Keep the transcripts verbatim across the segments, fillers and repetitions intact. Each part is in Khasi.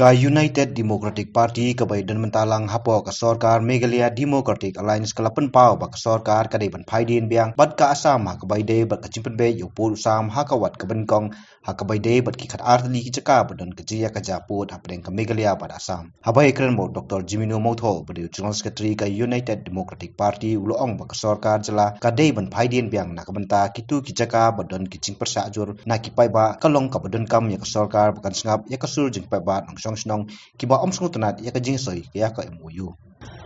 Ka United Democratic Party kaba ïadon mynta lang hapoh ka sorkar Meghalaya Democratic Alliance ka la pynpaw ba ka sorkar ka dei ban phai dien biang bad ka Assam ha kaba ïadei bad ka jingpynbeit ïa u pud u sam ha ka wat kaba nyngkong ha kaba ïadei bad ki khatar tylli ki jaka ba don ka jingïakajia pud hapdeng ka Meghalaya bad Assam. Haba ïakren bad u Doctor Jemino Mawthoh ba dei u General Secretary ka United Democratic Party u la ong ba ka sorkar jylla ka dei ban phai dien biang na ka bynta kito ki jaka ba don ki jingpyrshah jur na ki paidbah, ka long kaba donkam ïa ka sorkar ba kan sngap ïa ka sur jingpaidbah nongshong shnong kiba ym sngewtynnad ïa ka jingsoi ïa ka M O U.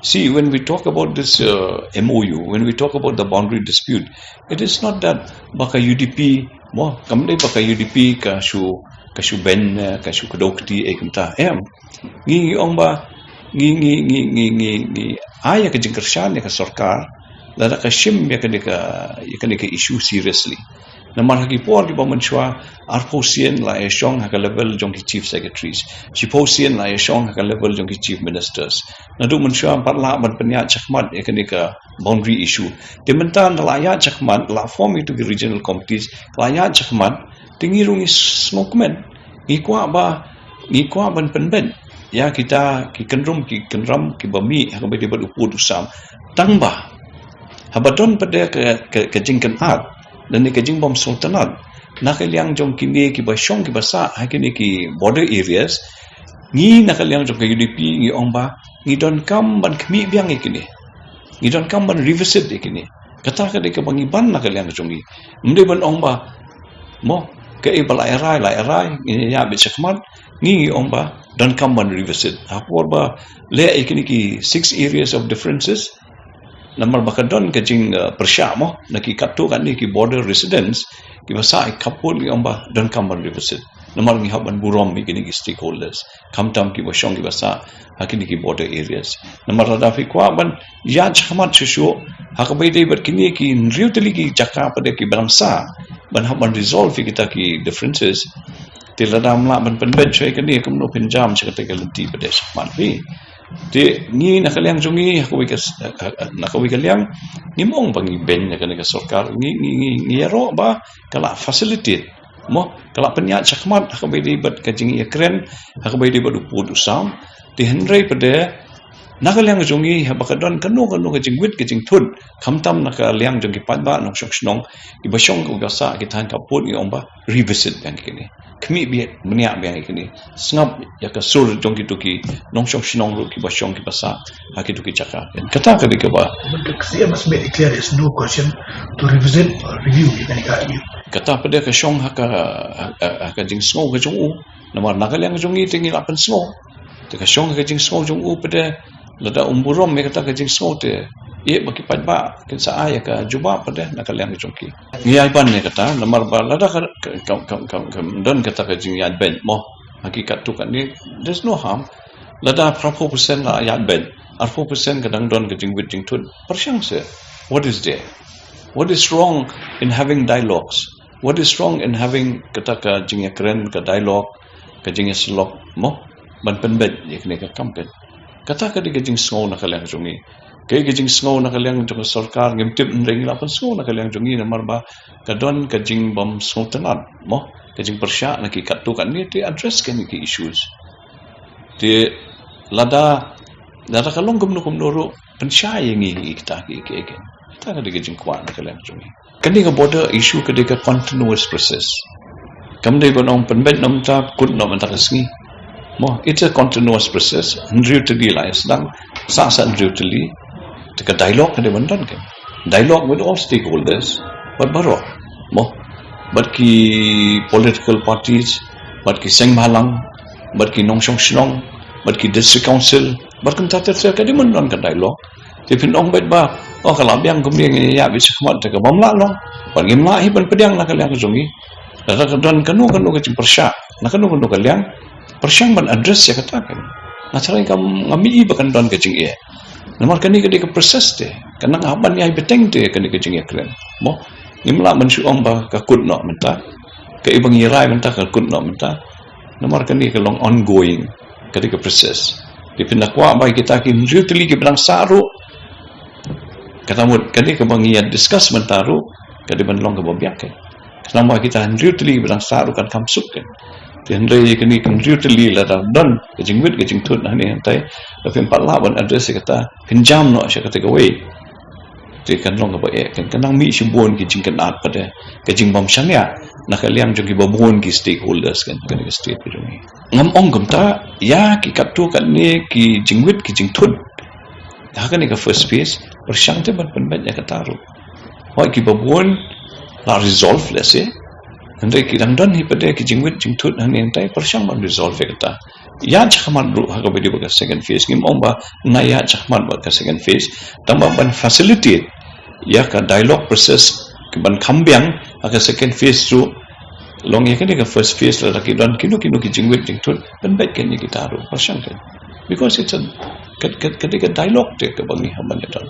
See, when we talk about this uh, M O U, when we talk about the boundary dispute, it is not that ba ka U D P, mo, kam dei ba ka U D P ka shu, ka shu beiñ, eh, ka shu kdew kti, eh, kumta. Em, ngi, ngi ong ba, ngi, ngi, ngi, ngi, ngi, ngi, ai ïa ka jingkyrshan ïa ka sorkar, lada ka shim ïa kane ka, ïa kane ka issue seriously. Namar ha ki por kiba mynshuwa, arphew sien la ïashong ha ka level jong ki chief secretaries. Shiphew sien la ïashong ha ka level jong ki chief ministers. Naduh mynshuwa pat la ban pynïaid shakhmat ïa kane ka boundary issue. Te mynta la ïaid shakhmat, la form ïa ki regional committees, la ïaid shakhmat, te ngi ruh ngi sngewkmen. Ngi kwah ba, ngi kwah ban pynbeit ïa kita ki kyndrum ki kyndram kiba mih ha kaba ïadei bad u pud u sam. Tang ba haba don pat de ka, ka, ka jingkynad lane ka jingbym sngewtynnad na ka liang jong kine kiba shong kiba sah ha kine ki border areas, ngi na ka liang jong ka U D P ngi ong ba ngi donkam ban khmih biang ïa kine. Ngi donkam ban revisit ïa kine. Kata ka dei kaba ngi ban na ka liang jong ngi. Ym dei ban ong ba, mo, kaei ba la rai, la rai, ngi ïa bit shakhmat, ngi, ngi ong ba donkam ban revisit. Ha por ba leh ïa kine ki six areas of differences, namar ba ka don ka jing, uh, pyrshah, mo, na ki katto katne ki border residents kiba sah ïa ka pud, ngi ong ba donkam ban revisit. Namar ngi hap ban burom ïa kine ki stakeholders, khamtam kiba shong kiba sah ha kine ki border areas. Namar lada phi kwah ban ïaid shakhmat shuh shuh ha kaba ïadei bad kine ki hynriew tylli ki jaka pat de kiba dang sah ban hap ban resolve ïa kita ki differences. Te lada ym lah ban pynbeit shuh ïa kane, kumno phin jam sha kata ka lynti pat de shakhmat phi. Te ngi na ka liang jong ngi ha kawei ka s-, ha, ha, na kawei ka liang ngim ong ba ngi beiñ ïa kane ka sorkar, ngi, ngi, ngi, ngi ïaroh ba ka la facilitate, mo, ka la pynïaid shakhmat ha kaba ïadei bad ka jingïakren ha kaba ïadei bad u pud u sam. Te hynrei pat de na ka liang jong ngi haba ka don kano kano ka jingwit ka jingthut, khamtam na ka liang jong ki paidbah nongshong shnong kiba shong kiba sah ki thaiñ ka pud, ngi ong ba revisit biang ïa kine. Khmih biang, bniah biang ïa kine. Sngap ïa ka sur jong kito ki nongshong shnong ruh kiba shong kiba sah ha kito ki jaka. Kata ka dei kaba, but the C M has made it clear there's no question to revisit or review ïa kane ka review. Kata pat de ka shong ha ka, ha, ha, ha ka jingsngew ka jong u. Namar na ka liang jong ngi te ngi la pynsngew. Te ka shong ha ka jingsngew jong u pat de, lada um burom ïa kata ka jingsngew te, ïa ba ki paidbah kin sa ai ïa ka jubab pat de na ka liang jong ki. Ngi ïai ban ïa kata, namar ba lada ka, ka, ka, ka, ka, ka don kata ka jingïaid beiñ, mo, ha ki katto katne, there's no harm. Lada phra phew percent la ïaid beiñ, arphew percent ka dang don ka jingwit jingthut, pyrshang seh. What is there? What is wrong in having dialogues? What is wrong in having kata ka jingïakren, ka dialogue, ka jingïasyllok, mo, ban pynbeit ïa kane ka kam ka. Kata ka dei ka jingsngew na ka liang jong ngi. Kaei ka jingsngew na ka liang jong ka sorkar ngim tip, hynrei ngi la pynsngew na ka liang jong ngi namar ba ka don ka jingbym sngewtynnad, mo, ka jingpyrshah na ki katto katne, te address kine ki issues. Te lada, lada ka long kumno kumno ruh, pynshai ïa ngi ïa kita ki, ki, ki. Kata ka dei ka jingkwah na ka liang jong ngi. Kane ka border issue ka dei ka continuous process. Kam dei ban ong pynbeit noh mynta, kut noh mynta ka sngi. Mo, it's a continuous process. Hynriew tylli la ïa sdang, sah sah hynriew tylli. Te ka dialogue ka dei ban don ka. Dialogue with all stakeholders, bad baroh, mo, bad ki political parties, bad ki seng bhalang, bad ki nongshong shnong, bad ki district council, bad kumta ter ter, ka dei ban don ka dialogue. Te phin ong beit ba, oh, ka la biang kumne, ngi ïa bit shakhmat, te ka bym lah long. Bad ngim lah hi ban pdiang na ka liang ka jong ngi. Lada ka don kano kano ka jingpyrshah na kano kano ka liang, pyrshang ban address ïa kata ka. Nga tharai kam, ngam i ba kan don ka jingeh. Namar kane ka dei ka process te, ka nang hap ban ïai bteng te kane ka jingïakren, mo. Ngim lah ban shu ong ba ka kut noh mynta, kaei ba ngi rai mynta ka kut noh mynta. Namar kane ka long ongoing, ka dei ka process. Te phin da kwah ba kita ki hynriew tylli kiba dang sah ruh, kata mut kane kaba ngi ïa discuss mynta ruh ka dei ban long kaba biang ka. Khnang ba kita hynriew tylli kiba dang sah ruh kan kham suk ka. Te hynrei kane ka hynriew tylli lada don ka jingwit ka jingthut hangne hangtai, lada phim pat lah ban address ïa kata, kan jam noh sha kata kawei. Te kan long kaba eh, kan, kan nang mih shibun ki jingkynad pat de, ka jingbym shaniah na ka liang jong kiba bun ki stakeholders kan, kane ka state ka jong ngi. Ngam ong kumta, ïa ki katto katne ki jingwit ki jingthut ha kane ka first phase, pyrshang te ban pynbeit ïa kata ruh. Hooid, kiba bun la resolve lehse, hynrei ki dang don hi pat de ki jingwit jingthut hangne hangtai, pyrshang ban resolve ïa kata. Ïaid shakhmat ruh ha kaba ïadei bad ka second phase. Ngim ong ba nang ïaid shakhmat bad ka second phase, tangba ban facilitate ïa ka dialogue process kaban kham biang ha ka second phase ruh. Long ïa kane ka first phase, lada ki don kino kino ki jingwit jingthut, pynbeit kein ïa kita ruh, pyrshang kein. Because it's a, ka, ka, kane ka dialogue te kaba ngi hap ban ïa don.